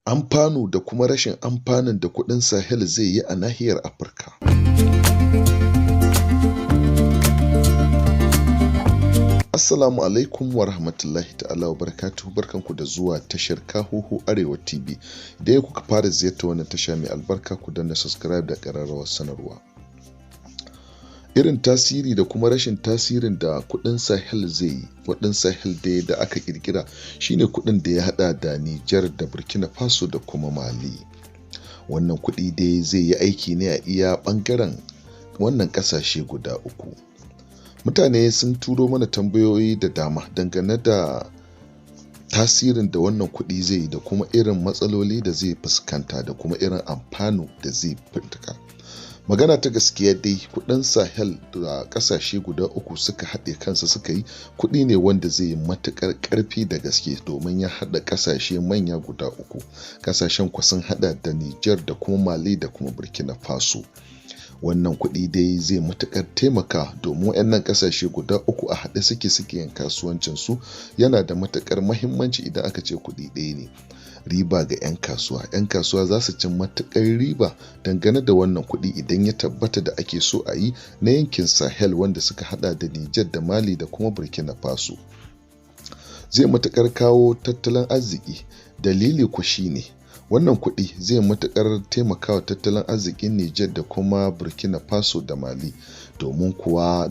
Amfanu da kuma rashin amfanun da kuɗin Sahel zai yi a nahiyar Afirka. Assalamu alaikum wa rahmatullahi ta'ala wa barakatuhu, barkanku da zuwa tashar Kahuhu Arewa TV. Idan kuka fara ziyarta wannan tasha mai albarka, ku danna subscribe da ƙararrawar sanarwa. Irin tasiri da kuma rashin tasirin da kuɗin Sahel zai yi. Kuɗin Sahel dai da aka ƙirƙira shine kuɗin da ya haɗa da Nijar da Burkina Faso da kuma Mali. Wannan kuɗi dai zai yi aiki ne a iya ɓangaren wannan ƙasashe guda uku. Mutane sun turo mana tambayoyi da dama dangane da tasirin da wannan kuɗi zai yi da kuma irin matsaloli da zai fuskanta da kuma irin amfanu da zai fitika. Magana ta gaskiya dai, kuɗin Sahel da ƙasashe guda uku suka haɗe kansa suka yi, kuɗi ne wanda zai yi matuƙar ƙarfi da gaske, domin ya haɗa ƙasashe manya guda uku. Ƙasashen ku sun haɗa da Nijar da kuma Mali da kuma Burkina Faso. Wannan kuɗi dai zai matuƙar taimaka, domin waɗannan ƙasashe guda uku a haɗe suke yin kasuwancin su. Yana da matuƙar mahimmanci idan aka ce kuɗi ɗaya ne. Riba ga 'yan kasuwa: 'yan kasuwa za su ci matuƙar riba dangane da wannan kuɗi idan ya tabbata da ake so a yi na yankin Sahel, wanda suka hada da Nijar da Mali da kuma Burkina Faso. Zai matuƙar kawo tattalin arziki. Dalili ku shine wannan kuɗi zai matuƙar taimakawa tattalin arzikin Nijar da kuma Burkina Faso da Mali, domin kuwa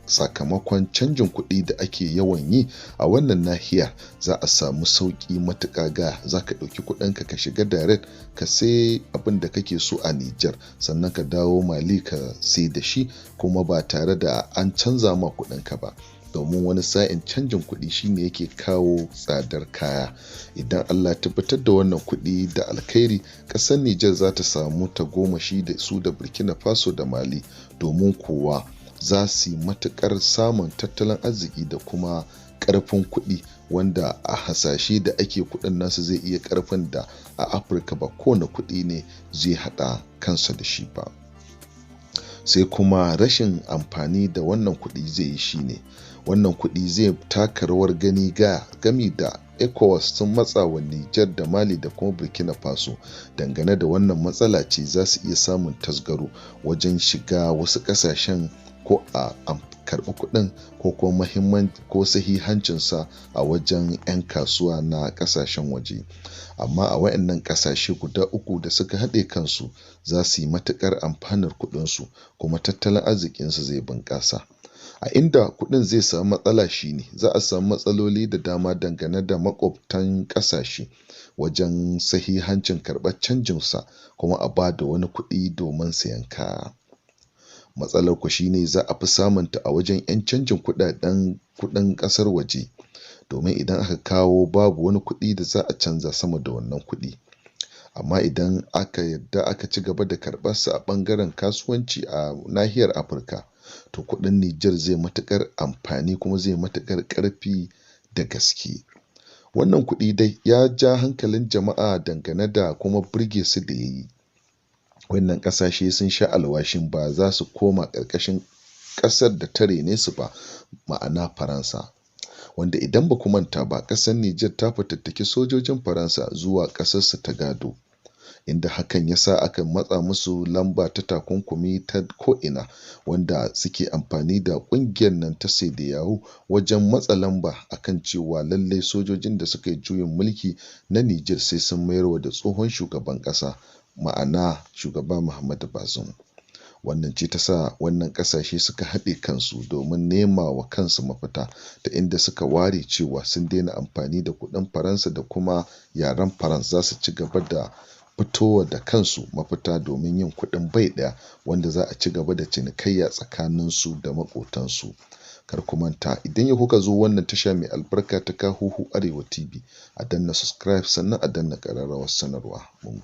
sakamakon canjin kuɗi da ake yawan yi a wannan nahiya, za a samu sauƙi matuƙa. Ga za ka ɗauki kuɗinka ka shiga direct ka sai abin da kake so a Nijar, sannan ka dawo Mali ka sai da shi, kuma ba tare da an canza ma kuɗinka ba, domin wani sa'in canjin kuɗi shine yake kawo tsadar kaya. Idan Allah tabbatar da wannan kuɗi da alkhairi, ƙasar Nijar za ta samu tagomashi da su da Burkina Faso da Mali, domin kuwa za su yi matuƙar samun tattalin arziki da kuma ƙarfin kuɗi, wanda a hasashe da ake, kuɗin nasu zai iya ƙarfin da a Afirka ba kowane kuɗi ne zai haɗa kansa da shi ba. Sai kuma rashin amfani da wannan kuɗi zai yi shine wannan kuɗi zai taka rawar gani ga gami da ECOWAS sun matsa wa Nijar da Mali da kuma Burkina Faso dangane da wannan matsala ce, za su iya samun tasgaro wajen shiga wasu ƙasashen, ko a karɓi kuɗin ko kuma mahimman ko sahihancinsa a wajen 'yan kasuwa na ƙasashen waje. Amma a wayannan ƙasashe guda uku da suka haɗe kansu, za su yi matuƙar amfanar kuɗinsu, kuma tattalin arzikinsu zai bunƙasa. A inda kuɗin zai samu matsala shine za a samu matsaloli da dama dangane da maƙwabtan ƙasashe wajen sahihancin karɓar canjinsa, kuma a ba da wani kuɗi domin sayan kaya. Matsalar ku shine za a fi samunta a wajen 'yan canjin kuɗaɗen kuɗin ƙasar waje, domin idan aka kawo, babu wani kuɗi da za a canza sama da wannan kuɗi. Amma idan aka yadda aka ci gaba da karɓarsa a ɓangaren kasuwanci a nahiyar Afirka, to kuɗin Nijar zai matuƙar amfani kuma zai matuƙar ƙarfi da gaske. Wannan kuɗi dai ya ja hankalin jama'a dangane da kuma burge su da ya yi. Wannan ƙasashe sun sha alwashin ba za su koma ƙarƙashin ƙasar da ta rene su ba, ma'ana Faransa. Wanda idan ba ku manta ba, ƙasar Nijar ta fatattaki sojojin Faransa zuwa ƙasarsu ta gado, inda hakan ya sa aka matsa musu lamba ta takunkumi ta ko'ina, wanda suke amfani da ƙungiyar nan ta CEDEAO wajen matsa lamba akan cewa lallai sojojin da suka yi juyin mulki na Nijar sai sun mayarwa da tsohon shugaban ƙasa, ma'ana shugaba Muhammadu Bazoum. Wannan ce ta sa wannan ƙasashe suka haɗe kansu domin nema wa kansu mafita, ta inda suka ware cewa sun daina amfani da kuɗin Faransa da kuma yaren Faransa, za su ci gaba da fitowa da kansu mafita domin yin kuɗin bai ɗaya, wanda za a ci gaba da cinikayya tsakaninsu da maƙotansu. Kar ku manta, idan yau kuka zo wannan tasha mai albarka ta Kahuhu Arewa TV, a danna subscribe, sannan a danna ƙararrawar sanarwa. Mun